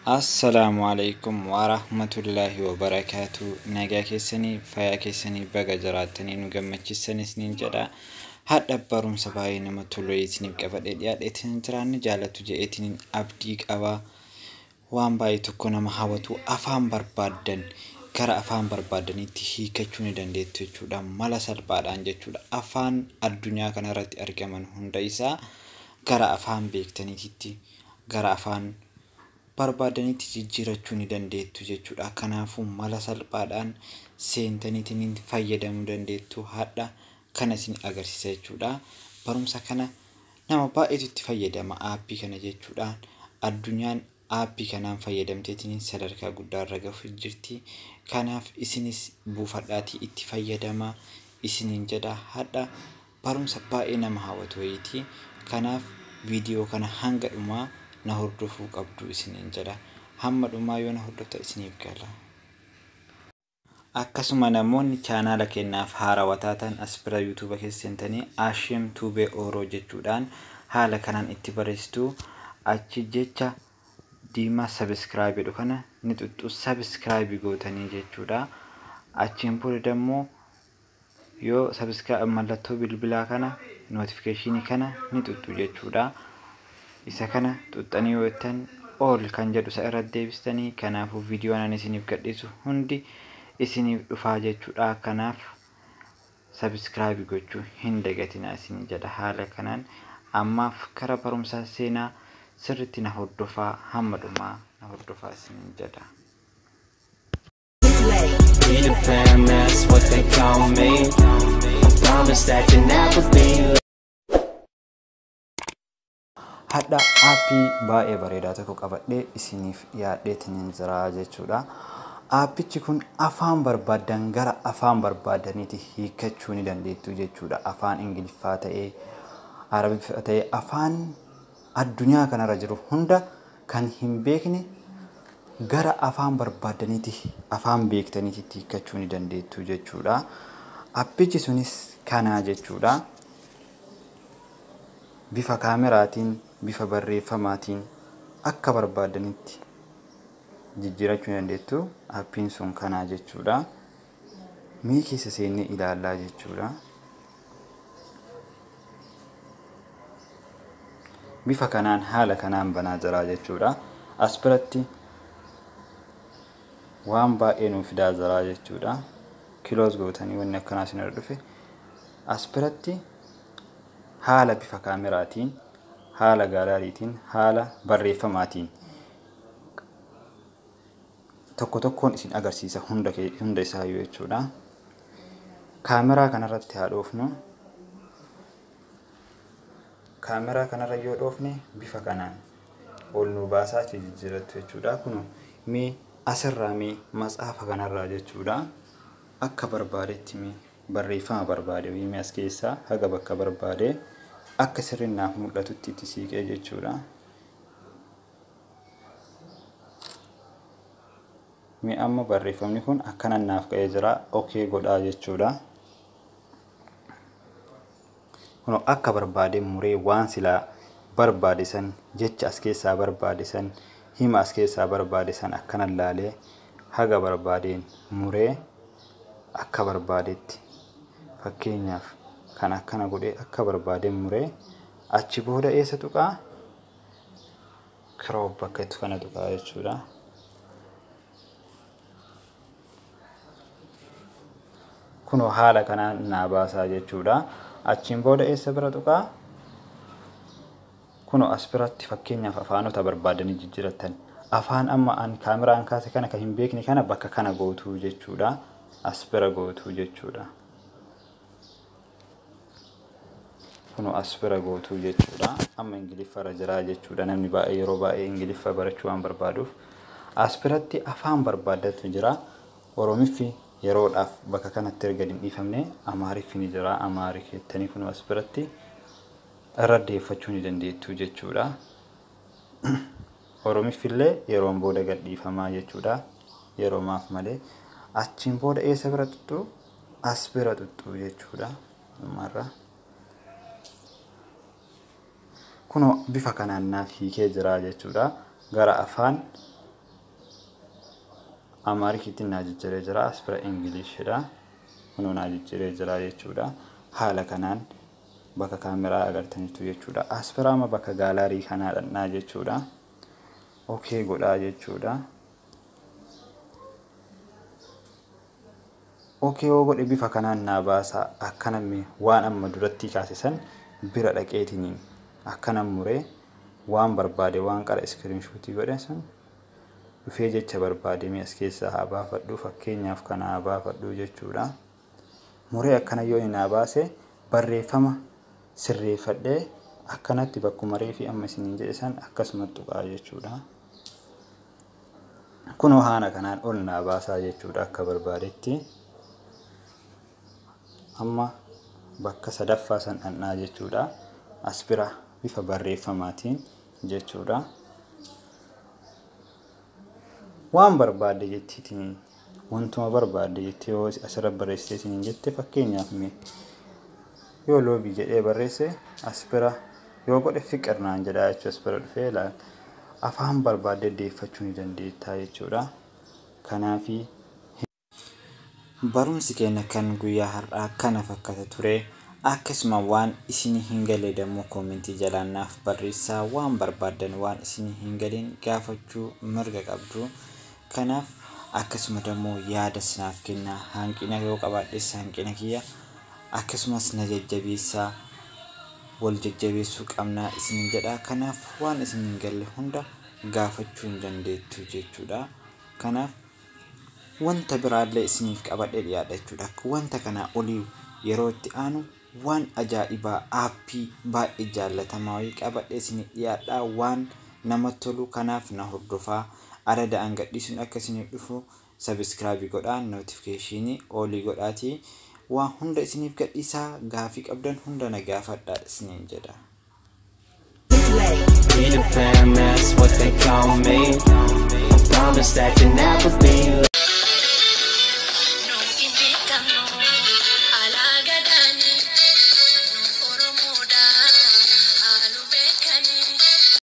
Assalaamu alaikum warahmatullaahi wabarakaatu. Nagaa keessanii, fayyaa keessanii, baga jiraattanii nu gammachiisanis niin jedha. Hadha barumsa baay'ee nama tolu isiniif qabadhee dhiyaadheetiin jiraanne jaallattu jedheetiin abdii qaba. Waan baay'ee tokko nama hawwatu, afaan barbaaddan gara afaan barbaaddaniitti hiikachuu ni dandeettu jechuudha. Mala salphaadhaan jechuudha. Afaan addunyaa kanarratti argaman hunda isaa gara afaan beektaniitti, gara afaan barbaadanitti jijjiirachuu ni dandeettu jechuudha. Kanaafuu mala salphaadhaan seentaniitiin fayyadamuu dandeettu. Hadha kana isin agarsiisa jechuudha. Barumsa kana nama baay'eetu itti fayyadama aappii kana jechuudha. Addunyaan aappii kanaan fayyadamteetiin sadarkaa guddaarra gahuuf jirti. Kanaaf isinis buufadhaatii itti fayyadamaa isiniin jedha. Hadha barumsa baay'ee nama hawwatu wayiiti. Kanaaf viidiyoo kana hanga dhumaa na hordofuu qabdu isiniin jedha. Hamma dhumaa yoo na hordofta isiniif gala. Akkasuma namoonni chaanaala keenyaaf haarawaa taatan as bira yuutuuba keessa seentanii Ashim Tuubee Ooroo jechuudhaan haala kanaan itti barreessitu. Achi jecha diimaa sabiskiraayib jedhu kana ni xuxxu, sabiskiraayibii gootanii jechuudha. Achiin booda immoo yoo sabiskiraayib mallattoo bilbilaa kana, nootifikeeshinii kana ni xuxxu jechuudha. Isa kana xuxxanii yoo jettan ol kan jedhu isa irratti deebistanii, kanaafuu viidiyoon ani isiniif gadhiisu hundi isiniif dhufaa jechuudha. Kanaaf sabiskiraayibii gochuu hin dagatinaa isin jedha. Haala kanaan ammaaf kara barumsaa seenaa, sirriitti na hordofaa, hamma dhumaa na hordofaa isin jedha. Peter Pan, that's what they call me. I promise that you'll never be. Hadha aappii baay'ee bareedaa tokko qabadhee isiniif dhiyaadheetiin jira jechuudha. Aappichi kun afaan barbaaddan gara afaan barbaaddaniitti hiikkachuu ni dandeettu jechuudha. Afaan Ingiliffaa ta'ee, Arabiffaa ta'ee, afaan addunyaa kanarra jiru hunda kan hin beekne gara afaan barbaaddaniitti, afaan beektaniitti hiikkachuu ni dandeettu jechuudha. Aappichi sunis kanaa jechuudha. Bifa kaameraatiin, bifa barreeffamaatiin akka barbaaddanitti jijjiirachuu ni dandeettu. Aappiin sun kanaa jechuudha. Mee keessa seennee ilaallaa jechuudha. Bifa kanaan haala kanaan banaa jira jechuudha. As biratti waan baay'ee nuuf fidaa jira jechuudha. Close gootanii wanni akkanaa isin irra dhufe. As biratti haala bifa kaameraatiin, haala gaalaariitiin, haala barreeffamaatiin tokko tokkoon isin agarsiisa hunda isaayyuu jechuudha. Kaameraa kanarratti haa dhoofnu. Kaameraa kanarra yoo dhoofne bifa kanaan ol nu baasaa achi jijjiirrattu jechuudha. Kun mee asirraa mee matsaafa kanarraa jechuudha. Akka barbaadetti mee barreeffama barbaade mee as keessaa haga bakka barbaade akka sirriin naaf mul'atutti itti siiqee jechuudha. Mee amma barreeffamni kun akkanan naaf ka'ee jira. Okee godhaa jechuudha. Kun akka barbaade muree waan silaa barbaade san, jecha as keessaa barbaade san, hima as keessaa barbaade san akkanan laalee haga barbaadeen muree akka barbaadetti, fakkeenyaaf kan akkana godhee akka barbaadeen muree, achi booda eessa tuqaa? Crop bakka itti kana tuqaa jechuudha. Kunoo haala kanaan naa baasaa jechuudha. Achiin booda eessa bira tuqaa? Kunoo as biratti fakkeenyaaf afaanota barbaadanii jijjiirrattan. Afaan amma an kaameraan kaase kana kan hin beekne kana bakka kana gootuu jechuudha. As bira gootuu jechuudha. Kunoo as bira gootuu jechuudha. Amma Ingiliffarra jiraa jechuudha. Namni baay'ee yeroo baay'ee Ingiliffa barachuu waan barbaaduuf. As biratti afaan barbaaddatu jira. Oromiffi yeroodhaaf bakka kanatti erga hin dhiifamne, Amaariffi ni jira. Amaarik jettanii kunoo as biratti irra deeffachuu ni dandeettu jechuudha. Oromiffi illee yeroon booda gad dhiifamaa jechuudha. Yeroo maaf malee. Achiin booda eessa bira xuxxuu? As bira xuxxuu jechuudha. Dhumarra. Kunoo bifa kanaan naaf hiikee jira jechuudha. Gara afaan Amaarikiitti naa jijjiiree jira. As bira Ingilishidha. Kunoo naa jijjiiree jira jechuudha. Haala kanaan bakka kaameraa agartanitu jechuudha. As bira amma bakka gallery kanaa dhannaa jechuudha. Okay godhaa jechuudha. Okay yoo godhe bifa kanaan naa baasa. Akkana waan amma duratti kaase san bira dhaqeetiniin akkana muree waan barbaade waan qara screenshot godhe sun dhufee jecha barbaade mee as keessaa haa baafadhu, fakkeenyaaf kana haa baafadhu jechuudha. Muree akkana yoo inni naa baase barreeffama sirreeffadhee akkanatti bakkuma reefii amma isiniin jedhe san akkasuma tuqaa jechuudha. Kunoo haala kanaan ol naa baasaa jechuudha akka barbaadetti. Amma bakka sadaffaa san dhandhaa jechuudha. As bira bifa barreeffamaatiin jechuudha. Waan barbaadde jettiitiin wantuma barbaadde jettee yoo asirra barreessitee isiniin jette, fakkeenyaaf mee yoo love jedhee barreesse as bira yoo godhe fiqir naan jedhaa jechuudha. As bira dhufee ilaala. Afaan barbaadde deeffachuu ni dandeettaa jechuudha. Kanaafi barumsi keenya kan guyyaa har'aa kana fakkaata ture. Akkasuma waan isin hin galle dammoo comment jalaan naaf barreessaa. Waan barbaaddan waan isin hin galin gaafachuu mirga qabdu. Kanaaf akkasuma dammoo yaada sinaaf kennaa, hanqina yoo qabaadhes hanqina kiyya akkasumas na jajjabeessaa, wal jajjabeessuu qabnaa isin jedha. Kanaaf waan isin hin galle hunda gaafachuu hin dandeettu jechuudha. Kanaaf wanta biraallee isiniif qabadhee dhiyaadha jechuudha. Wanta kanaa olii yeroo itti aanu waan ajaa'ibaa app baay'ee jaallatamaa wayii qabadhee isiniif dhiyaadha. Waan namatti tolu kanaaf na hordofaa. Adada an gadhiisuun akka isiniif dhufu subscribe godhaa, notification all godhaatii waan hunda isiniif gadhiisaa. Gaafii qabdan hunda na gaafadhaa isiniin jedha. Peter Pan, that's what they call me. I promise that you'll never be.